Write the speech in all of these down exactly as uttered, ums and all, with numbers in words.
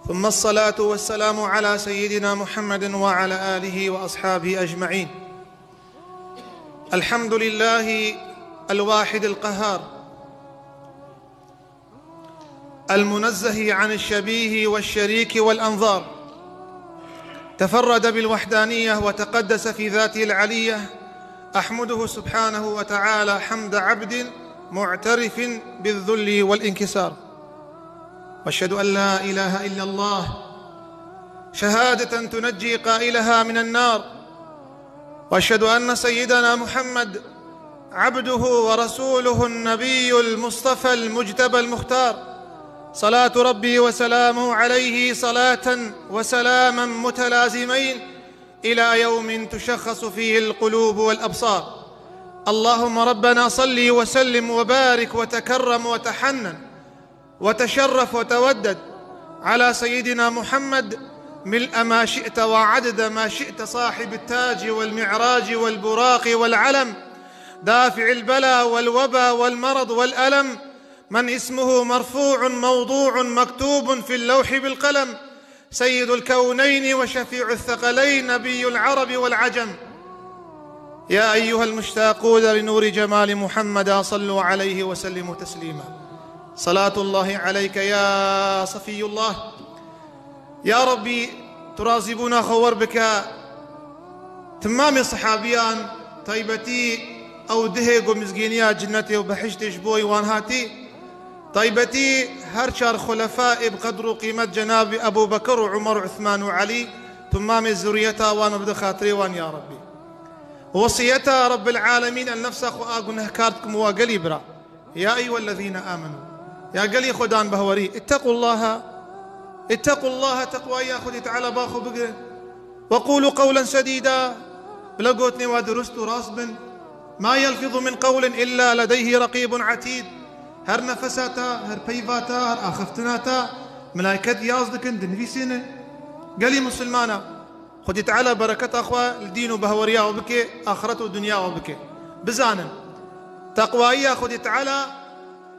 ثم الصلاة والسلام على سيدنا محمد وعلى آله وأصحابه أجمعين. الحمد لله الواحد القهار، المنزه عن الشبيه والشريك والأنظار، تفرد بالوحدانية وتقدس في ذاته العلية. أحمده سبحانه وتعالى حمد عبد معترف بالذل والانكسار، وأشهد أن لا إله إلا الله شهادة تنجي قائلها من النار، وأشهد أن سيدنا محمد عبده ورسوله النبي المصطفى المجتبى المختار، صلاة ربي وسلامه عليه صلاة وسلاما متلازمين إلى يوم تشخص فيه القلوب والأبصار. اللهم ربنا صل وسلم وبارك وتكرم وتحنن وتشرف وتودد على سيدنا محمد ملء ما شئت وعدد ما شئت، صاحب التاج والمعراج والبراق والعلم، دافع البلاء والوبا والمرض والألم، من اسمه مرفوع موضوع مكتوب في اللوح بالقلم، سيد الكونين وشفيع الثقلين نبي العرب والعجم. يا أيها المشتاقون لنور جمال محمد، صلوا عليه وسلموا تسليما. صلاة الله عليك يا صفي الله. يا ربي، tu razîbûna xwe wer bike temamê sehabîyan, taybetî ew dihê ku mizgîniya cinnetê û behiştê ji bo wan hatî. Taybetî her çar xulefayê bi qedr û qîmet cenabî Ebû Bekir û Umar û Uthman û Elî, temamê zuriyeta wan û bide xatirê wan ya Rebbî. Wesiyeta Rebbil Alemîn el nefsa xwe a gunehkar dikim û a gelî bira. Ya eyyuhellezîne amenû. Ya gelî Xwedan behwerî. Îttequllaha. Îttequllaha, teqwayî ya Xwedê Teala ba xwe bigirin. Ve qûlû qewlen sedîda. Bila gotinê we dirust û rast bin. Ma yelfizu min qewlin illa ledeyhî reqîbun etîd. Her nefesa te, her peyva te, her axiftina te, melayket yaz dikin, dinivîsînin. Gelî misilmana, Xwedî Teala bereketa xwe li dîn û behweriya we bike, axiret û dinya we bike. Bizanin, teqwayiya Xwedî Teala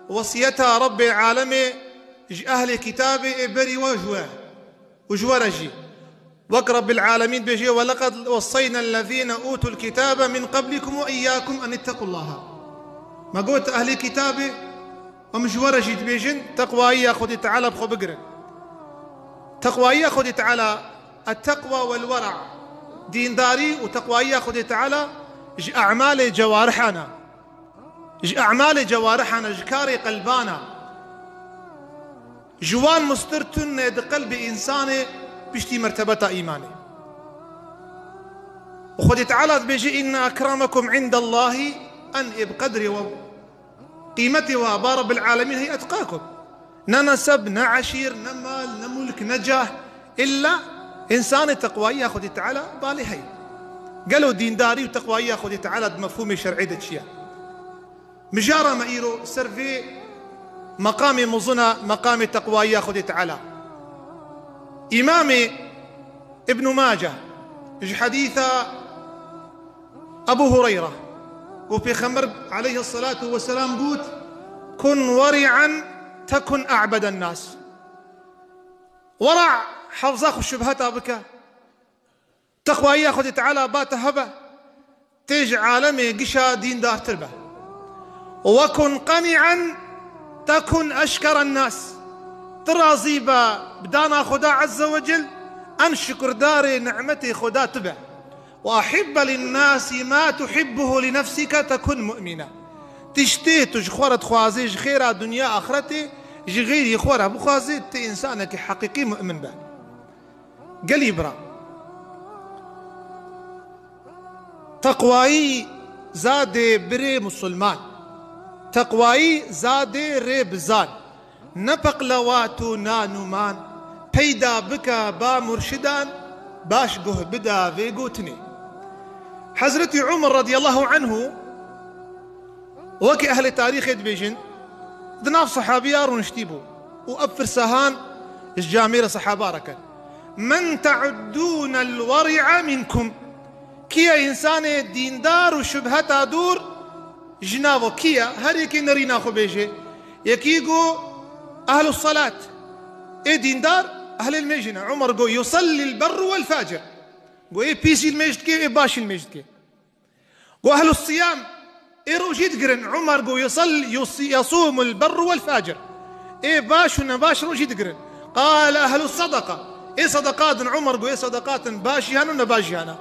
wesiyeta Rebbê alemê ji ehlê kitabê ê berî we ji we û ji we re jî. Wek Rebbil Alemîn dibêje, "Weleqed wesseyna ellezîne ûtul kitabe min qeblikum ve iyyâkum en ittequllaha." Me got ehlê kitabê, em ji we re jî dibêjin, teqwayiya Xwedê Teala bi xwe bigirin. Teqwayiya Xwedê Teala, etteqwa wel wera, dîndarî û teqwayiya Xwedê Teala ji e'malê cewarihan e. Ji e'malê cewarihan e, ji karê qelban e. Ji wan mustir tune di qelbê însanê piştî mertebeta îmanê. Û Xwedê Teala dibêje, "Inne ekremekum indallahî", en ê bi qedrê we, qîmetê we ba Rebbil Alemîn hey etqakum. Ne neseb, ne eşîr, ne mal, ne mulk, ne cah. Îlla însanê teqwayiya Xwedê Teala balê hey. Gelo dîndarî û teqwayiya Xwedê Teala di mefhûmê şer'ê de çi ye? Mijara me îro ser vê meqamê mezin e, meqamê teqwayiya Xwedê Teala. Îmamê Ibn Mace ji hedîsa Ebu Hureyre, ku Pêxember aleyhisselatu vesselam got, "Kun weri'en tekun a'beden nas." Wera, hefza xwe şubheta bike. Teqwayiya Xwedê Teala ba te hebe, tê ji alemê gişa dîndartir be. "Wekun qeni'en tekun eşkeren nas." Ti razî be bi dana Xweda Azze ve Cel, en şukurdarê ni'metê Xweda tu be. "Ve ahibbe linnasi ma tuhibbuhu li nefsike tekun mu'mine." Tiştê tu ji xwe re dixwazê ji xêra dinya axretê, ji xêrî xwe re bixwazê, tu însanekî heqîqî mu'min be. Gelî bira, teqwayî zadê birê musulman. Teqwayî zadê rê bizan. Ne peqlewat û nan û man. Peyda bike ba murşidan, baş guh bida vê gotinê. Hezretî Umar radiyallahu anhu, wekî ehlê tarîxê dibêjin, di nav sehabiya rûniştî bû û ev pirsa han ji camêra sehaba re ket. "Men te'uddûnel weri'e minkum?" Kî ye însanê dîndar û şubheta dûr ji nav we? Kî ye? Her yekî nerîna xwe bêje. Yekî got, "Ehlus salat." Ê dîndar, ehlê limêjê ne. Umar got, "Yusellî l-berru wel-facir." Got, "Ê pîs jî limêj dike, ê baş jî limêj dike." Got, "Ehlu siyam, ê rojî digirin." Umar got, "Yusell-, yus-, yasumu l-berru wel-facir." Ê baş û nebaş rojî digirin. Qal, "Ehlu sadaqa, ê sadaqa din." Umar got, "Ê sadaqa din baş jî hene û nebaş jî hene."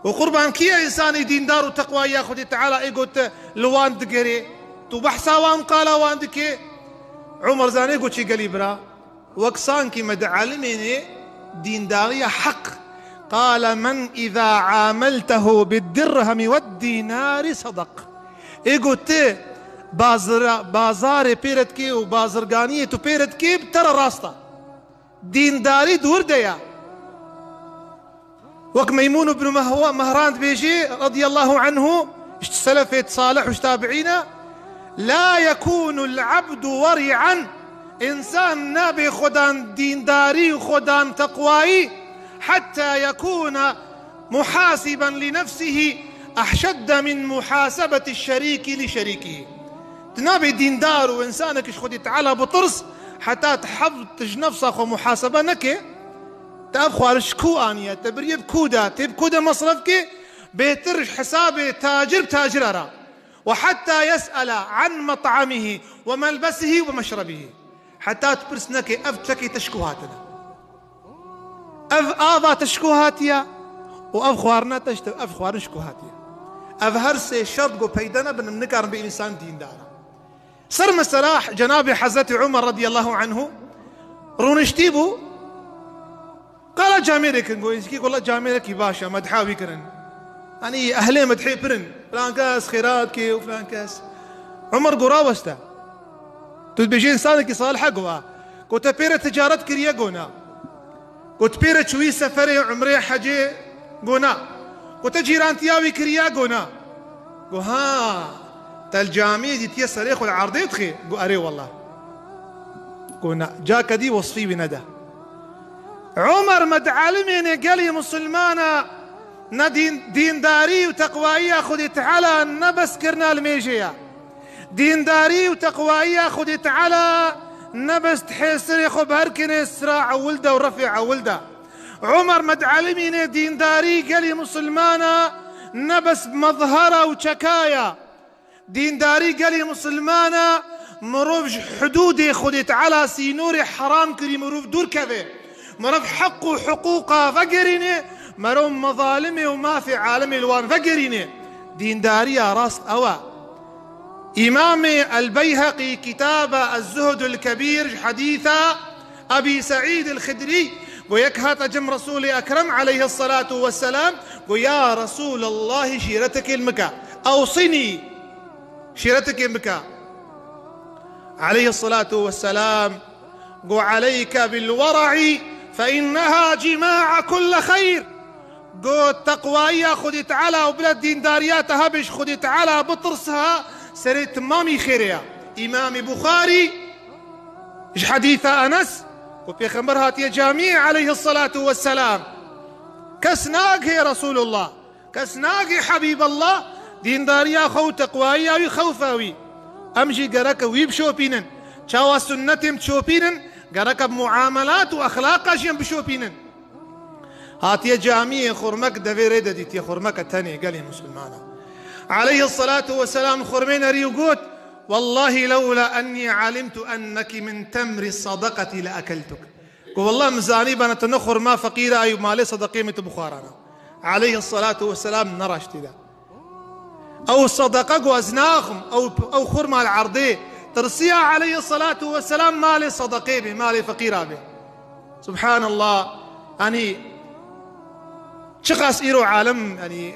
Û qurban kî ye însanê dîndar û teqwayî ya Xwedê Teala ê got li wan digerê? Tu behsa wan qala wan dikê? Umar zanê got çi gelî bira. Wek sankî me dialimênê dîndariya heq. Qale, "Men îza ameltehu bid-dirhemi wed-dînarî sedaq." Ê got, ti bazira-, bazarê pê re dikê û bazirganiyê tu pê re dikê, bi te re rast e. Dîndarî di wir de ye. Wek Meymûn ibn Mehwa-, Mehran dibêjê, radiyallahu anhu, ji selefê salih û ji tabiîne, "La yekûnul abdu weri'an." Însan nabe xwedan dîndarî û xwedan teqwayî, "hetta yekûne muhasiben li nefsihi ehşedde min muhasebeti şerîkî li şerîkî." Tu nabe dîndar û însanekî ji Xwedê Teala bitirs, heta tu hev tu ji nefsa xwe muhasebe neke, te ev xwarin ji ku aniye, te biriye bi ku de, tê bi ku de mesref ke, bêhtir ji hesabê tacir bi tacira re. "Ve hatta yes'ele an met'amihi ve melbesihi ve meşrebihi." Heta tu pirs neke ev çekê te ji ku hatine. Ev ava te ji ku hatiye û ev xwarina te ji te, ev xwarin ji ku hatiye. Ev her sê şert ku peyda nebin, nikarin bi însan dîndar. Ser mesela Cenabê Hezretî Umar radiyallahu anhu rûniştî bû, qala camêrê kirin, got, "Êzîkî, wela camêrekî baş e, medha wî kirin. Yanî ehlê medhê pir in. Filan kes xêra dike û filan kes." Umar got, "Raweste. Tu dibêjî însanekî salih e?" Got, "A." Got, "Te pê re ticaret kiriye?" Got, "Na." Got, "Pê re çûyî seferê, umrê, hecê?" Got, "Na." Got, "Te cîrantiya wî kiriye?" Got, "Na." Got, "Ha, te li camiyê dîtiye serê xwe li erdê dixê?" Got, "Erê wela." Got, "Na, cake dî wesfî wî nede." Umar me dialimêne gelê misilmana ne dîn-, dîndarî û teqwayiya Xwedê Teala ne bes kirina limêjê ye. Dîndarî û teqwayiya Xwedê Teala ne bes dihê serê xwe bi her kinê sira ewil de û refê ewil de. Umar me dialimîne dîndarî gelê misilmana ne bes mezhara û çekaya. Dîndarî gelê misilmana mirov ji hudûdê Xwedê Teala sînorê heram kirî mirov dûr keve. Mirov heq û hiqûqa vegerîne, mirov mezalimê û mafê alemê li wan vegerîne. Dîndariya rast ew e. Îmamê El-Beyheqî kitaba Ez-Zuhdul Kebîr ji hedîsa Ebî Seîd El-Xidrî got, yek hate cem Resûlê Ekrem aleyhisselatu vesselam, got, "Ya Resûlallahî, şîretekê li min ke, ewsînî, şîretekê min ke." Aleyhisselatu vesselam got, "Aleyke bil-wera'i fe inneha cima'a kulle xeyr." Got, "Teqwayiya Xwedê Teala û bila dîndariya te hebe, ji Xwedê Teala bitirse, serê timamî xêrê ye." Îmamê Buxarî ji hedîsa Enes, ku Pêxember hatiye camiyê aleyhisselatu vesselam, kes nagihê Resulullah, kes nagihê Habîballah, dîndariya xwe û teqwayiya wî, xewfa wî. Em jî gereke wî bişopînin. Çawa sunnetên bişopînin, gereke bi muamelat û exlaqa jî em bişopînin. Hatiye camiyê xurmek devê rê de dîtiye, xurmeke tenê gelê misilmana. Aleyhisselatu vesselam xurmê nerî û got, "Wellahî lewla ennî alimtu enneki min temri sadaqetî le ekeltuk." Got, "Wellah min zanîbana tu ne xurma feqîra yî û malê sadaqê min tu bixwarana." Aleyhisselatu vesselam ne raştî de. Ew sedeqe ku ez naxim, ew, ew xurma li erdê, tirsiya aleyhisselatu vesselam malê sedeqê bê, malê feqîra bê. Subhanallah. Yanî, çiqas îro alem, yanî,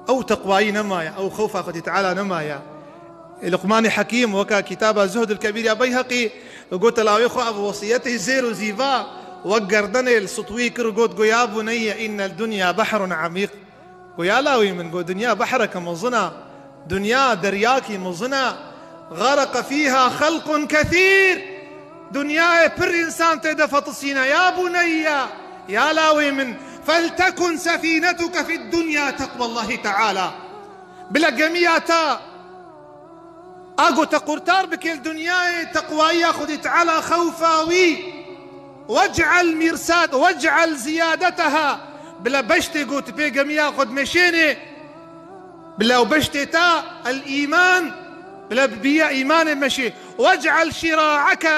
ew teqwayî nemaye, ew xewfa Xwedî Teala nemaye. Luqmanê Hekîm, weka kitaba Zuhdul Kebîr ya Beyheqî, gote lawê xwe ev wesiyetê zêr û zîva, wek gerdenê li sitwî kir û got, go, "Ya buneyye innel dunya behrun emîq." Go, "Ya lawê min," go, "dinya behreke mezin e, dinya deryakî mezin e, xereqe fîha xelqun kethîr." Dinyayê pir însan tê de fetisîne. "Ya buneyye, ya lawê min, feltekun sefînetuke fid dunya teqwallahî teala." Bila gemiya te, a go te qurtar bike li dinyayê teqwayiya Xwedê Teala, xewfa wî. Vec'el mîrsad, vec'el ziyadetaha. Bila beştê ku tu pê gemiya xwe dimeşênê, bila ew beştê te, el îman, bila bi biya îmanê meşê. Vec'el şira'eke,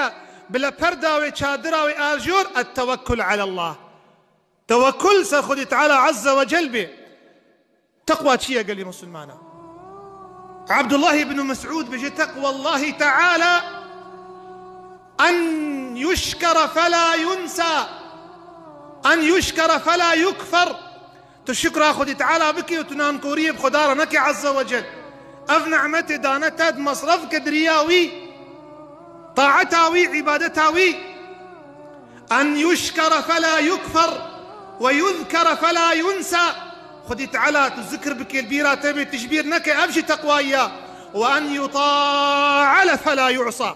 bila perda wê, çadira wê, ajor, et tevekkul alallah. Tewekkul ser Xwedê Teala Azze ve Cel bê. Teqwa çi ye gelî Musulmana? Abdullah ibn Mes'ud bêje, "Teqwallahi Teala en yuşkere fela yunsa, en yuşkere fela yukfer." Tu şukra Xwedê Teala bikî û tu nankoriyê bi Xweda re nekî Azze ve Cel. Ev nimetê dane te, di mesref ke di riya wî, taeta wî, îbadeta wî. En yuşkere fela yukfer ve yuzkere fela yunsa. Xwedê Teala tu zikr bike, li bîra te bê, tu ji bîr neke, ev jî teqwayî ya. Ve en yuta'ale fela yu'sa.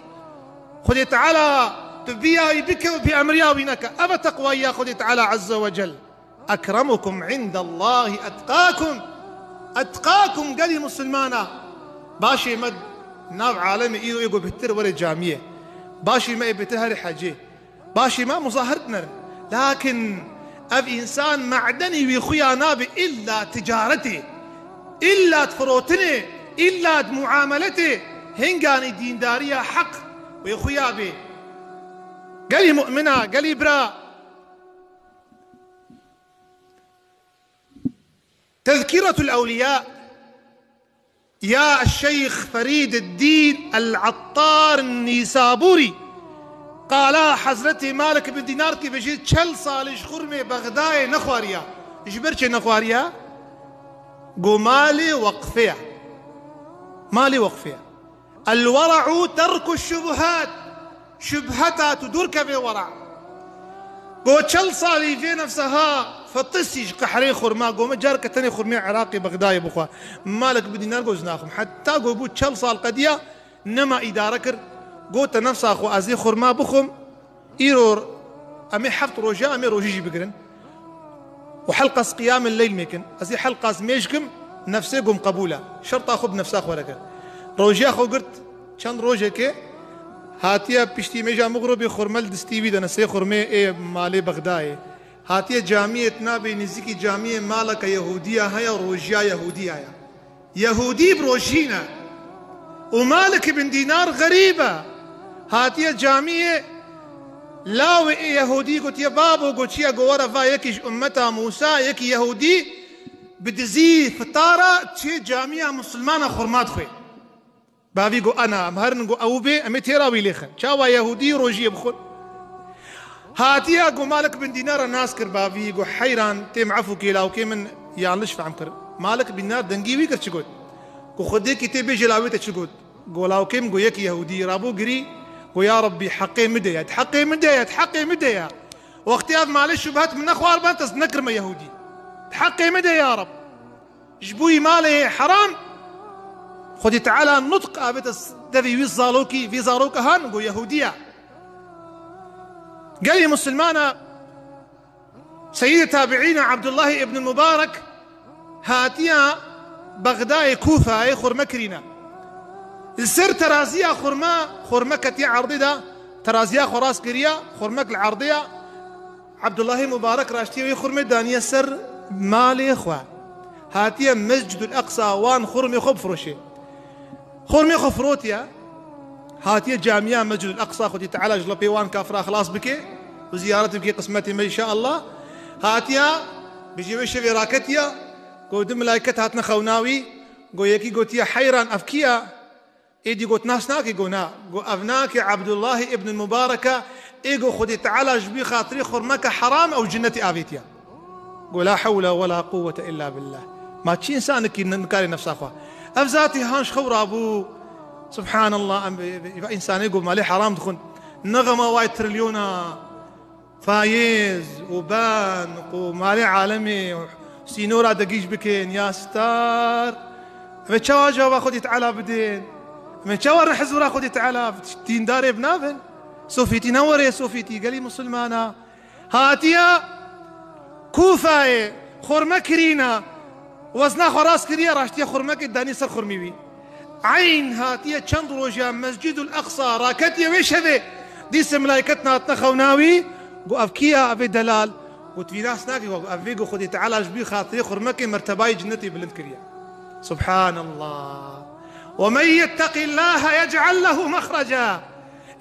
Xwedê Teala tu biyayî bike û bêemriya wî neke. Ev e teqwayî ya Xwedê Teala Azze ve Cel. Ekremukum indallahi etqakum. Etqakum gelî Musulmana. Başê me nav alemê îro ê ku bihtir were camiyê. Başê me ê bihtir herê hecê. Başê me muzahir dinerin. Lakin ev însan me'denî wî xuya nabe illa ticaretê, illa di firotinê, illa di muameletê, hinganî dîndariya heq wê xuya bê. Gelî mu'mina, gelî bira, Tezkîretul Ewliya ya Şeyx Ferîdeddîn El-Attar Nîsabûrî, qala Hezretê Malik bin Dînar ki bêjî, çel salî ji xurmê Bexdayê nexwariya. Ji ber çi nexwariya? Go malê weqfê ye. Malê weqfê ye. El-wera'u terku şubuhat. Şubheta tu dûr kevê wera. Go çel salî vê nefseha fetisî ji qehrê xurma, go me careke tenê xurmê Iraqê Bexdayê bixwe. Malik bin Dînar go ez naxwim. Heta go bû çel sal qediya, nema îdare kir. Go te nefsa xwe ez ê xurma bixwim. Îro em ê heft roj e, em ê rojî jî bigirin. Û helqas qiyamil leyl mêkin. Ez ê helqas mêj kim, nefsê gom qebûl e. Şerta xwe bi nefsa xwe re kir. Rojiya xwe girt, çend rojekê hatiye piştî mêja mixrobê xurme li distî wî de ne, sê xurmê ê malê Bexdayê. Hatiye camiyê, tinabê nêzîkî camiyê maleke Yehûdiya heye, rojiya Yehûdiya ye. Yehûdî bi rojî ne. Û Malik bin Dînar xerîb e. Hatiye camiyê, lawê ê Yehûdî gotiye, babo, go çi ye? Go were va yekî ji ummeta Mûsa, yekî Yehûdî bi dizî fitara çê camiya Musulmana xurma dixwe. Bavî go, ana, em herin, go ew bê, em ê têra wî lêxin. Çawa Yehûdî rojiyê bixwin? Hatiye go Malik bin Dînar re nas kir bavî, go heyran, têm efû kê, lawkê min yanlış fehm kir. Malik bin Dînar dengî wî kir, çi got? Go Xwedêkî tê bêjê, lawê te çi got? Go lawkê min, go yek Yehûdî rabû girî, go ya Rabbî, heqê min de ye, heqê min de ye, heqê min de ye. Wextê ev malê şubhet min nexwar ben, te ez nekirime Yehûdî. Heqê min de ya Rab. Ji bo wî malê heram, Xwedê Teala nutq avête devê wî zalokî, vî zaroka han, go Yehûdiya. Gelî Musulmana, Seyyidê Tabiîna Abdullah ibn Mubarek hatiya Bexdayê, Kûfayê xurme kirîne. Li ser teraziya xurme, xurme ketiye erdê de, teraziya xwe rast kiriye, xurmek li erdê ye. Abdullahê Mubarek raştiye wê xurmê daniye ser malê xwe. Hatiye Mescidul Eqsa wan xurmê xwe bifroşê. Xurmê xwe firotiye. Hatiye camiya Mescidul Eqsa, Xwedî Teala ji lepê wan kafira xilas bike û ziyaret bike qismetê me înşaallah. Hatiye, bijê wê şevê raketiye. Go du milayket hatine xewna wî. Go yekî gotiye, heyran, ev kî ye? Êdî got, nas nakî? Go na. Go, ev nakî Abdullahê ibn Mubarek e, ê go Xwedê Teala ji bî xatirê xurmeke heram ew cinnetê avêtiye. Go, la hewle we la quwwete illa billah. Ma çi însanekî n-, nikarê nefsa xwe? Ev zatî han ji xew rabû. Subhanallah, em, ev, ev, ev însanê go malê heram dixwin. Ne xema way trilyona fayêz û bank û malê alemê û sînora degîş bikin, ya star. Em ê çawa cewaba Xwedî Teala bidin? Em ê çawa re hizûra Xwedî Teala dîndarê binavin? Sofîtî ne were, sofîtî gelî musulmana. Hatiye Kûfayê xurme kirîna, wezna xwe rast kiriye, raştiye xurmekê danî ser xurmî wî. Eyn hatiye çend rojiya Mescîdul Eqsa raketiye wê şevê, dîse milayket hatine xewna wî Got, ev kî ya, ev ê delal? Got, wî nas nakî? Got, ev vê, got, Xwedê Teala ji bî xatirê xurmekê mertebayê cinnetê bilind kiriye. Subhanallah. وَمَنْ يَتَّقِ اللّٰهَ يَجْعَلْ لَهُ مَخْرَجًا.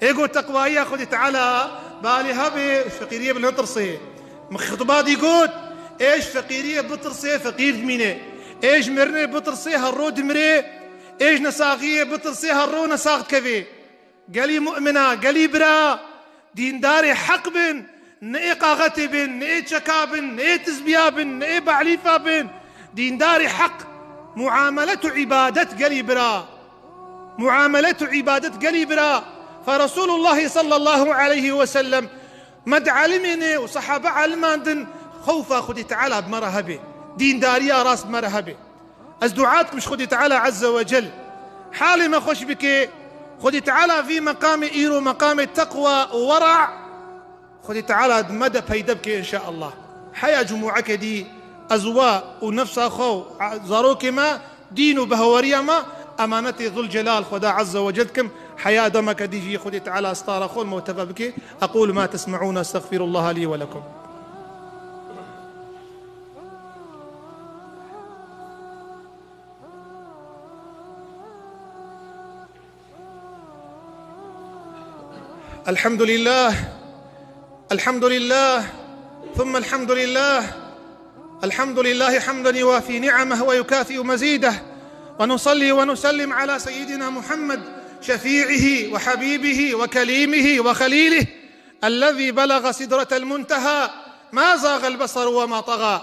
Ê got, teqwayiya Xwedê Teala balê hebe, ji feqîriyê bi netirsê. Min xitba dî got, ê ji feqîriyê bitirsê, feqîr dimîne. Ê ji mirinê bitirsê, her ro dimire. Ê ji nesaxiyê bitirsê, her ro nesax dikeve. Gelî mu'mina, gelî bira, dîndarê heq bin, ne ê qaxetê bin, ne ê çeka bin, ne ê tizbiya bin, ne ê be'lîfa bin. Dîndarê heq, muamelet û îbadet gelî bira. Muamelet û îbadet gelî bira. Fe Resûlullahî sallallahu aleyhi ve sellem me dielimîne û sehabe elimandin, xewfa Xwedê Teala bi me re hebe. Dîndariya rast bi me re hebe. Ez dua dikim ji Xwedê Teala Azze ve Cel halê me xweş bike. Xwedê Teala vî meqamê îro, meqamê teqwa û wera, Xwedê Teala di me de peyde bike înşaallah. Heya cumûeke dî ez we û nefsa xwe û zarokê me, dîn û bihaweriya me, emanetê Zul Celal Xweda Azze ve Cel dikim. Heya demeke dî jî Xwedê Teala stara xwe li me teve bike. أقول ما تسمعون، أستغفر الله لي ولكم. الحمد لله. الحمد لله. ثم الحمد لله. الحمد لله حمدا يوافي نعمه ويكافئ مزيده. ونصلي ونسلم على سيدنا محمد شفيعه وحبيبه وكليمه وخليله الذي بلغ سدرة المنتهى ما زاغ البصر وما طغى.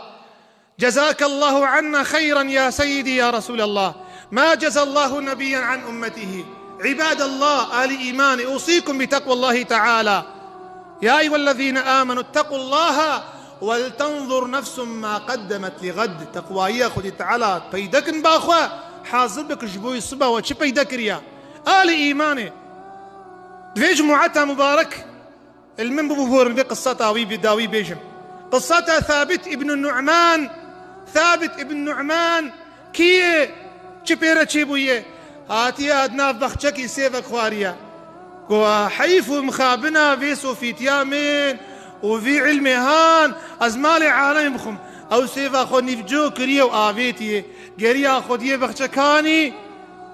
جزاك الله عنا خيرا يا سيدي يا رسول الله، ما جزى الله نبيا عن أمته. عباد الله، آل إيمان، أوصيكم بتقوى الله تعالى. يا أيها الذين آمنوا اتقوا الله ولتنظر نفس ما قدمت لغد. Teqwayiya Xwedê Teala peyde kin ba xwe, hazir bik ji bo siba we çi peyde kiriye. Alî îmanê. Di vê cumûeta mubarek Li min bibû, bor min vê qiseta wî bi dawî bêjim. Qiseta Thabit ibn Nu'man. Thabit ibn Nu'man kî ye? Çi pê re çêbûye? Hatiye di nav bexçekî sêvek xwariye. Got, heyf û mixabina vê sofîtiya min û vî ilmê han, ez malê alemê bixwim. Ew sêva xwe nîvco kiriye û avêtiye. Geriya xwediyê bexçekanî,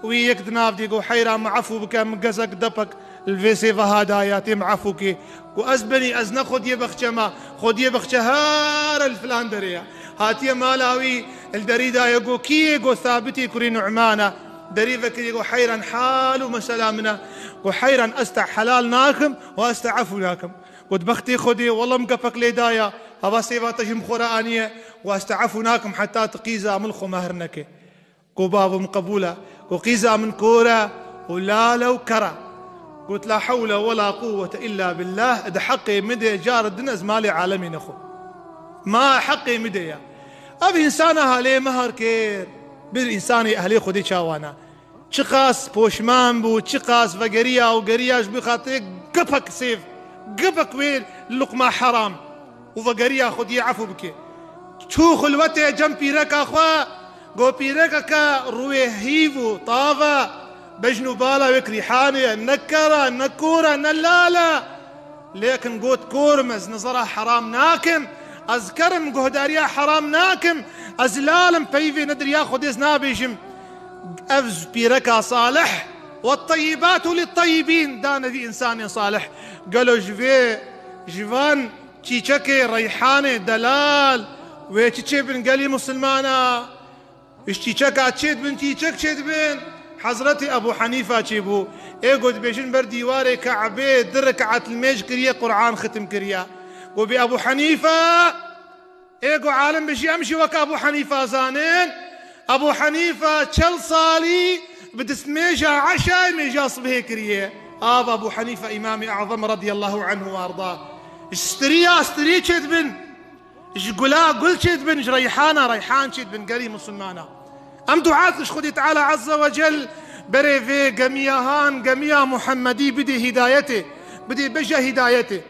wî yek di nav dî got, heyra min efû bike, min gezek depek li vê sêva ha daye, tê min efû kê. Got, ez benî, ez ne xwediyê bexçe me, xwediyê bexçe here li filan derê ye. Hatiye mala wî, li derî daye, got, kî ye? Got, Thabitê kurê Nu'man e. Derî vekiriye, got, heyran hal û mesela min e. Got, heyran, ez te helal nakim û ez te efû nakim. Got, bextê xwedê, wela min gepek lê daye, hava sêva te jî min xwe re aniye, got, ez te efû nakim heta tu qîza min li xwe mehr neke. Got, bavo, min qebûl e. Got, qîza min kor e û lal e û ker e. Got, la hewle we la quwwete illa billah, di heqê min de car din ez malê alemê nexwim. Ma heqê min de ye. Ev însana halê me her kir, bir însanê ehlê Xwedê çawan e. Çiqas poşman bû, çiqas vegeriya û geriya ji bo xatirê gepek sêv, gepek wê luqma heram û vegeriya xwediyê efû bike. Çû xulwetê cem pîreka xwe, got, pîrekeke rûyê hîv û tav e, bejn û bala wek rîhanê ye, ne ker e, ne kor e, ne lal e. Lêkin got, kor im, ez nizera heram nakim, ez ker im, guhdariya heram nakim, ez lal im, peyvê nediriya Xwedê ez nabêjim. Ev pîreka salih, والطيبات للطيبين، dane vî însanê salih. Gelo ji vê, ji van çîçekê reyhanê delal wê çi çêbin gelî misilmana? Ji çîçeka çêdibin, çîçek çêdibin. Hezretî Ebû Henîfa çêbû. Ê got, dibêjin ber dîwarê Ke'bê du rekat nimêj kiriye, Qur'an xitim kiriye. Got, bê Ebû Henîfa, ê got, alim bijî, em jî wek Ebû Henîfa zanin. Ebû Henîfa çel salî bi destmêja eşayê mêja sibhê kiriye. Av Ebû Henîfa Îmamê Azam radiyallahu anhu ve arda. Ji stiriya stirî çêdibin. Ji gula gul çêdibin, ji reyhana reyhan çêdibin, gelî misilmana. Em dua dikin ji Xwedê Teala Azze ve Cel berê vê gemiya han, gemiya Muhemmedî bidê hîdayetê, bidê beja hîdayetê.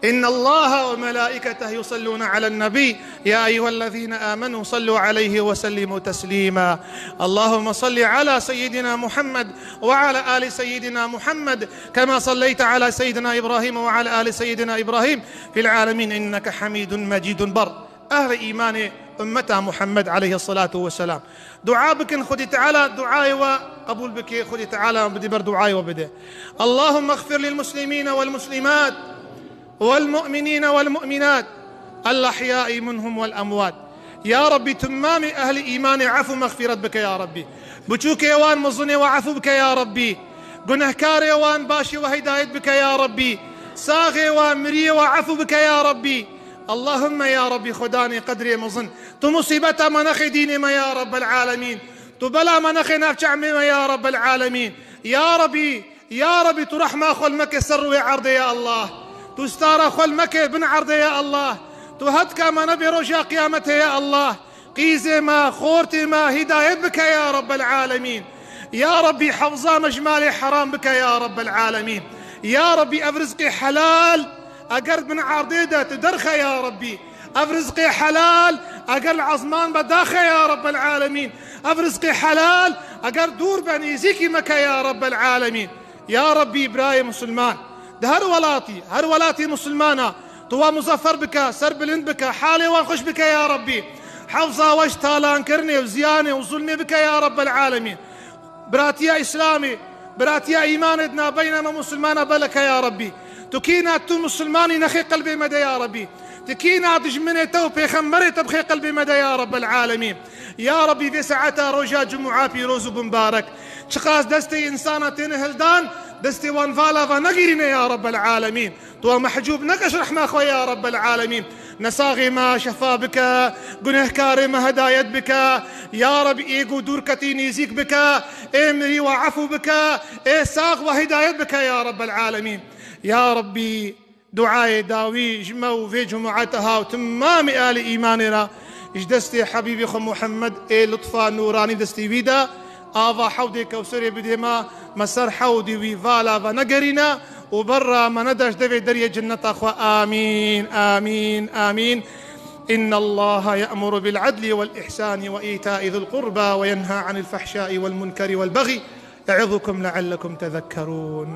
إن الله وملائكته يصلون على النبي، يا أيها الذين آمنوا صلوا عليه وسلموا تسليما. اللهم صل على سيدنا محمد وعلى آل سيدنا محمد، كما صليت على سيدنا إبراهيم وعلى آل سيدنا إبراهيم في العالمين إنك حميد مجيد. Bar ehli îmanê ummeta Muhammed aleyhissalatu vesselam, dua bikin, Xwedî Teala duayê we qebûl bike, Xwedî Teala bidî ber duayê we bide. اللهم اغفر للمسلمين والمسلمات والمؤمنين والمؤمنات الأحياء منهم والأموات. Ya Rabbî, timamê ehlî îmanê efû mexfîret bike ya Rabbî. Biçûkê wan, mezinê wan efû bike ya Rabbî. Gunehkarê wan, başê we hidayet bike ya Rabbî. Saxê wan, miriyê wan efû bike ya Rabbî. Allahümme ya Rabbî, Xudanê qedrê mezin, tu musîbeta me nexê dînê me ya Rabbel alemîn. Tu bela me nexê navçe emê me ya Rabbel alemîn. Ya Rabbî, ya Rabbî, tu rehma xwe li meke ser rûyê erdê ya Allah. Tu stara xwe li meke bin erdê ya Allah. Tu hetka me nebe roja qiyametê ya Allah. Qîzê me, xortê me hidayet bike ya Rabbel alemîn. Ya Rabbî, hefza me ji malê heram bike ya Rabbel alemîn. Ya Rabbî, ev rizqê helal eger bin erdê de tu derxe ya Rabbî. Ev rizqê helal eger li ezman be daxe ya Rabbel alemîn. Ev rizqê helal eger dûr be nêzîkî meke ya Rabbel alemîn. Ya Rabbî, birayê musulman di her welatî, her welatê musulmana tu wan muzeffer bike, serbilind bike, halê wan xweş bike ya Rabbî. Hefza we ji talankirinê û ziyanê û zulmê bike ya Rabbel alemîn. Biratiya Îslamê, biratiya îmanê di navbeyna me musulmana beleke ya Rabbî. Tu kîna tu musulmanî nexê qelbê me de ya Rabbî. Tu kîna dijminê te û pêxemberê te bixê qelbê me de ya Rabbel alemîn. Ya Rabbî, vê saeta roja Cumûa pîroz û bimbarek, çiqas destê însana têne hildan, destê wan vala va negirîne ya Rabbel alemîn. Tu wan mehcûb neke ji rehma xwe ya Rabbel alemîn. Nesaxê me şefa bike, gunehkarê me hedayet bike. Ya Rabbî, ê ku dûr ketî nêzîk bike, ê mirî wa efû bike, ê sax wa hidayet bike ya Rabbel alemîn. Ya Rabbî, duayê dawî ji me û vê cumûeta ha û timamê alî îmanê re ji destê Hebîbê xwe Muhammed ê lutfa nûranî destê wî de. Ava hewdê Kewserê bidê me, me ser hewdê wî vala ve negerîne û berra me nede ji devê deriyê cinneta xwe. Amîn, amîn, amîn. إن الله يأمر بالعدل والإحسان وإيتاء ذي القربى وينهى عن الفحشاء والمنكر والبغي يعظكم لعلكم تذكرون.